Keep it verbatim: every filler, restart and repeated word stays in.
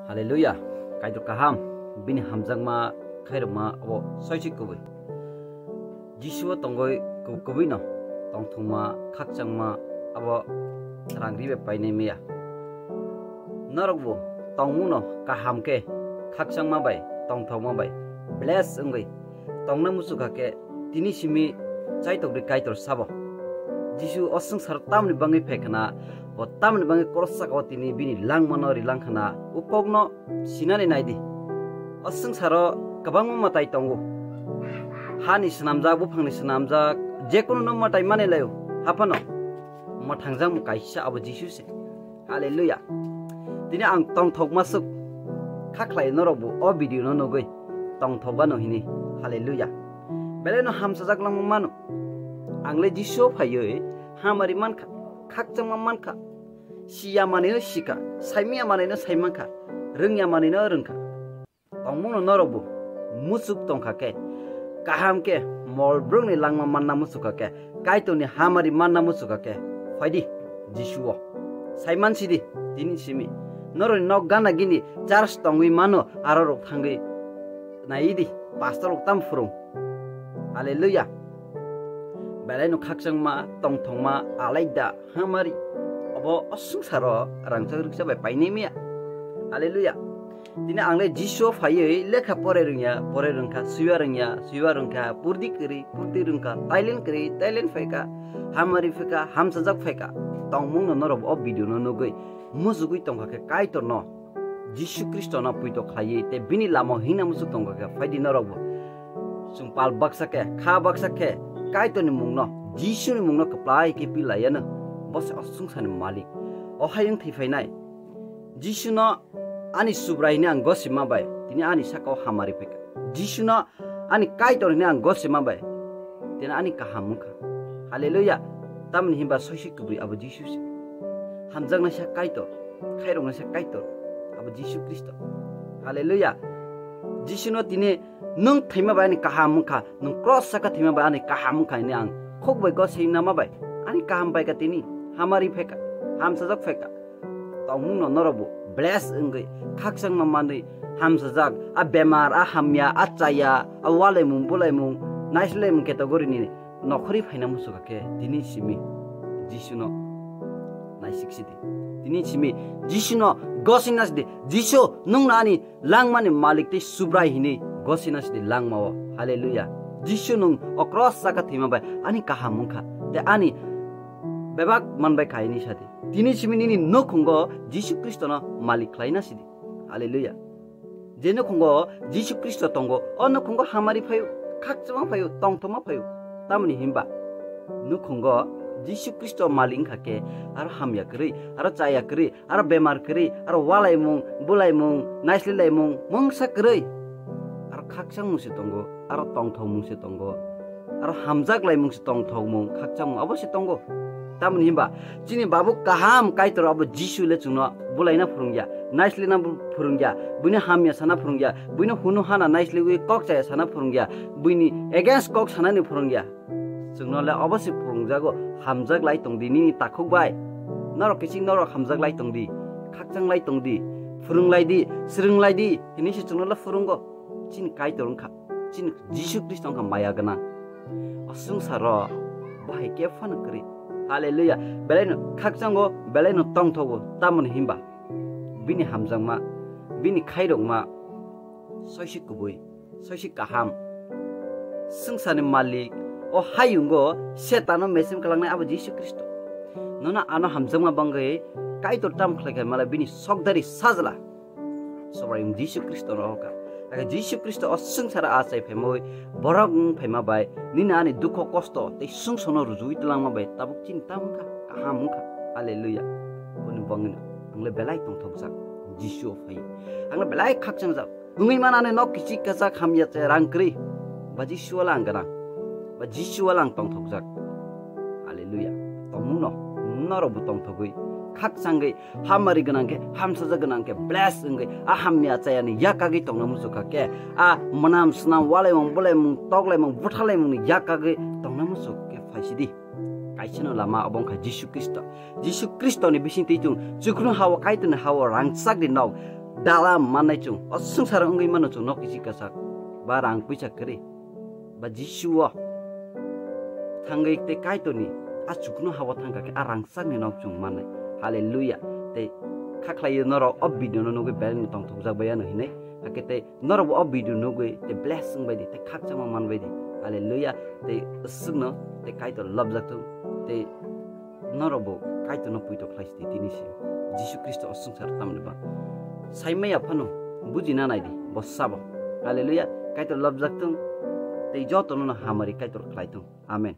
Hallelujah. Kaitor kaham, bini hamjakma khairokma abo soisik kubui. Jisuo tongoi kubui no tongthokma khakchangma abo rang ribe painai maya. Norokbo tongmungno kaham khe khakchangma bai tongthokma bai bless wngwi tongna muchukha khe tini simi chaitokdi Kaitor sabo. Jisu o swngcharo tamni bangwi phaikhana, bo tamni bangwi cross sakao tini bini langmano rilangkhana, o kokno sinani naidi. O swngcharo kwbangma mwtai tongo. Hani swnamjak, buphangni swnamjak, jekunu no mwtai mani laio, haphano mwthangjakmung kaisa abo Jisu se. Hallelujah. Tini ang tongthokma swk kha khlai norokbo o video no nugwi tongthokgano hini. Hallelujah. Belai no hamsajak langma mano. Ang le Jisu phaiwi hamari mankha, khakchangma mankha. Siya manwi no sikha, saimya manwi no saimankha, rwngya manwi no rwngkha. Tongmungno norokbo muchuk tongkha khe, kaham khe mol brwngni langma manna muchukha khe, Kaitorni hamari manna muchukha khe, phaidi Jisuo. Saiman sidi tini simi. Norokni nok gana gini church tongwi mano, aro rok thangwi naidi, pastor rok tam phwrwng. Hallelujah. Belai no khakchangma, tongthokma, alaida, hamari. Obo o swngcharo rangchak rwkcha bai painai maya. Hallelujah. Tini ang le Jisu phaiwi lekha pore rwngya, pore rwngkha, suiwa rwngya, suiwa rwngkha, purdi kwrwi, purdi rwngkha, tailen kwrwi, tailen phaikha, hamari phaikha, hamsajak phaikha. Tongmungno norok o video no nugwi, mujugwi tongkha khe Kaitorno, Jisu Khristono puito khlaiwi tei bini lama hina muchuk tongkha khe phaidi norokbo. Chwng pal baksa khe, kha baksa khe, Kaitorni mungno, Jisuni mungno kwplai khe pilaiyano. Bo se o swngcharni malik. O hayung thwi phainai. Jisuno ani Subrai hwnwi ang gosima bai, tini ani sakao hamari phaikha. Jisuno ani Kaitor hwnwi ang gosima bai, tini ani kaham wngkha. Hallelujah. Tamoni hinba soisik kubui abo Jisu se. Hamjaknaisa Kaitor, khairoknaisa Kaitor, abo Jisu Khristo. Hallelujah. Jisuno tini nwng thwima bai ani kaham wngkha, nwng cross saka thwima bai ani kaham wngkha hwnwi ang khuk bai gosima bai, ani kaham paikha tini, hamari phaikha, hamsajak phaikha. Tongmungno norokbo bless wngwi khakchangma manwi hamsajak, a bemar, a hamya, a chaya, a walaimung bulaimung, naislerlaimung category ni nokhorwi phaina muchukha khe tini simi Jisuno naisik sidi. Tini simi Jisuno gosina sidi. Jisu, nwngno ani langmani malik tei Subrai hwnwi gosina sidi langmao. Hallelujah. Jisu, nwng o cross saka thwima bai ani kaham wngkha tei ani bebak manbai kha hwnwi sadi. Tini simi nini nukhungo Jisu Khristono malik khlaina sidi. Hallelujah. Je nukhungo Jisu Khristo tongo, o nukhungo hamari phaio, khakchangma phaio, tongthokma phaio. Tamoni hinba nukhungo Jisu Khristo malik wngkha khe, aro hamya kwrwi, aro chaya kwrwi, aro bemar kwrwi, aro walaimung, bulaimung, naislerlaimung, mungsa kwrwi. Aro khakchangmung se tongo, aro tongthokmung se tongo, aro hamjaklaimung se tongthokmung, khakchangmung abo se tongo. Tamoni hinba chini Babu kaham Kaitor abo Jisu le chwngno bulaina phwrwngya, naislerna phwrwngya, buino hamya sana phwrwngya, buino hunu hana naislerwi kok chaya sana phwrwngya, buini against kok sanani phwrwngya. Chwngno le obo se phwrwngjago, hamjak lai tong di nini takhuk bai. Norok kiching norok hamjak lai tong di, khakchang lai tong di, phwrwng lai di, swrwng lai di, hwnwi se chwngno le phwrwngo. Chini Kaitor wngkha, chini Jisu Khristo wngkha maya gwnang. O swngcharo bahai khe phano kwrwi. Hallelujah. Belaino khakchango, belaino tongthogo, tamoni hinba bini hamjakma, bini khairokma soisi kubui, soisi kaham. Swngcharni malik, o hayungo Setano mechim kwlangnai abo Jisu Khristo. Nono ano hamjakma bangwi Kaitor tamo khlai kha mala bini sokdari sajla. Sobai Jisu Khristo no hoka. Age Jisu Khristo o swngcharo achai phaimwi borok wng phaima bai nini ani dukho kosto tei sungsono rujui twlangma bai tabuk chini tamo wngkha, kaham wngkha. Hallelujah. Boni bangwino ang le belai tongthokjak Jisu o phai. Ang le belai khakchangjak. Wngwi manani nok kichik kachak hamya che rang kwrwi. Ba Jisu wala ang gwnang. Ba Jisu wala ang tongthokjak. Hallelujah. Tongmungno norokbo tongthogwi khakchangwi hamari gwnang khe, hamsajak gwnang khe, bless wngwi a hamya chayani yakagwi tongna muchukha khe, a mwnam snam walaimung bulaimung toklaimung buthalaimungni yakagwi tongna muchuk khe phaisidi. Kaisano lama obo wngkha Jisu Khristo. Jisu Khristoni bisingtwi chwng chukhnu hao Kaitorni hao rangchakni nok dalam mannai chwng, o swngchar wngwi mano chwng nok kichi kwchak, ba rang puisa kwrwi, ba Jisu o thangwi tei Kaitorni a chukno habo thangkha khe a rangchakni nok chwng mannai. Hallelujah. Tei kha khlaiwi norok o video no nugwi belai no tongthokjak bai ano hinwi, hakhe tei norok bo o video nugwi tei bless wngbai di, tei khakchangma manbai di. Hallelujah. Tei aswkno tei Kaitor lobjak thung, tei norok bo Kaitorno puito khlai sidi tini sim. Jisu Khristo o swngchar tamni ba saimaya phano bujina naidi bo sabo. Hallelujah. Kaitor lobjak thung, tei jotono no hamari Kaitor khlai thung. Amen.